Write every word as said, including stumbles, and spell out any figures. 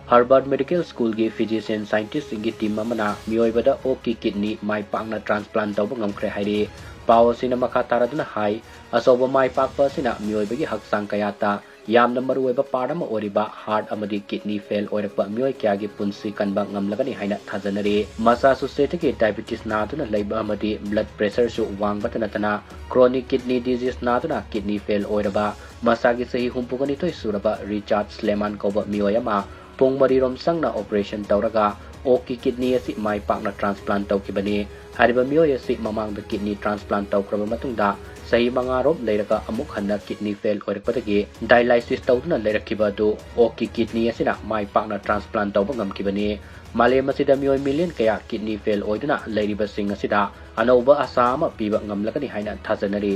Harvard Medical Schoolꯒꯤ physician scientistꯁꯤꯡꯒꯤ team ꯑꯃꯅ ꯃꯤꯑꯣꯏꯕꯗ ꯑꯣꯛꯀꯤ kidney ꯃꯥꯏ ꯄꯥꯛꯅ transplant ꯇꯧꯕ ꯉꯝꯈ꯭ꯔꯦ ꯍꯥꯏꯔꯤ꯫ ꯄꯥꯎ ꯑꯁꯤꯅ ꯃꯈꯥ ꯇꯥꯔꯗꯨꯅ ꯍꯥꯏ, ꯑꯆꯧꯕ ꯃꯥꯏ ꯄꯥꯛꯄ ꯑꯁꯤꯅ ꯃꯤꯑꯣꯏꯕꯒꯤ ꯍꯛꯆꯥꯡ ꯀꯌꯥꯠꯇ ꯌꯥꯝꯅ ꯃꯔꯨꯑꯣꯏꯕ part ꯑꯃ ꯑꯣꯏꯔꯤꯕ heart ꯑꯃꯗꯤ kidney fail ꯑꯣꯏꯔꯛꯄ ꯃꯤꯑꯣꯏ ꯀꯌꯥꯒꯤ ꯄꯨꯟꯁꯤ ꯀꯟꯕ ꯉꯝꯂꯒꯅꯤ ꯍꯥꯏꯅ ꯊꯥꯖꯅꯔꯤ꯫ Massachusettsꯀꯤ diabetes ꯅꯥꯗꯨꯅ ꯂꯩꯕ ꯑꯃꯗꯤ blood pressureꯁꯨ ꯋꯥꯡꯕꯇ ꯅꯠꯇꯅ chronic kidney disease ꯅꯥꯗꯨꯅ kidney fail ꯑꯣꯏꯔꯕ ꯃꯁꯥꯒꯤ ꯆꯍꯤ ꯍꯨꯝꯐꯨꯒ ꯅꯤꯊꯣꯏ ꯁꯨꯔꯕ Richard Sleman ꯀꯧꯕ ꯃꯤꯑꯣꯏ ꯑꯃ ꯄꯨꯡ ꯃꯔꯤꯔꯣꯝ ꯆꯪꯅ operation ꯇꯧꯔꯒ ꯑꯣꯛꯀꯤ kidney ꯑꯁꯤ ꯃꯥꯏ ꯄꯥꯛꯅ transplant ꯇꯧꯈꯤꯕꯅꯤ꯫ ꯍꯥꯏꯔꯤꯕ ꯃꯤꯑꯣꯏ ꯑꯁꯤ ꯃꯃꯥꯡꯗ kidney transplant ꯇꯧꯈ꯭ꯔꯕ ꯃꯇꯨꯡꯗ ꯆꯍꯤ ꯃꯉꯥꯔꯣꯝ ꯂꯩꯔꯒ ꯑꯃꯨꯛ ꯍꯟꯅ kidney fail ꯑꯣꯏꯔꯛꯄꯗꯒꯤ dialysis ꯇꯧꯗꯨꯅ ꯂꯩꯔꯛꯈꯤꯕ ꯑꯗꯨ ꯑꯣꯛꯀꯤ kidney ꯑꯁꯤꯅ ꯃꯥꯏ ꯄꯥꯛꯅ transplant ꯇꯧꯕ ꯉꯝꯈꯤꯕꯅꯤ꯫ ꯃꯥꯂꯦꯝ ꯑꯁꯤꯗ ꯃꯤꯑꯣꯏ million ꯀꯌꯥ kidney fail ꯑꯣꯏꯗꯨꯅ ꯂꯩꯔꯤꯕꯁꯤꯡ ꯑꯁꯤꯗ ꯑꯅꯧꯕ ꯑꯁꯥ ꯑꯃ ꯄꯤꯕ ꯉꯝꯂꯒꯅꯤ ꯍꯥꯏꯅ ꯊꯥꯖꯅꯔꯤ꯫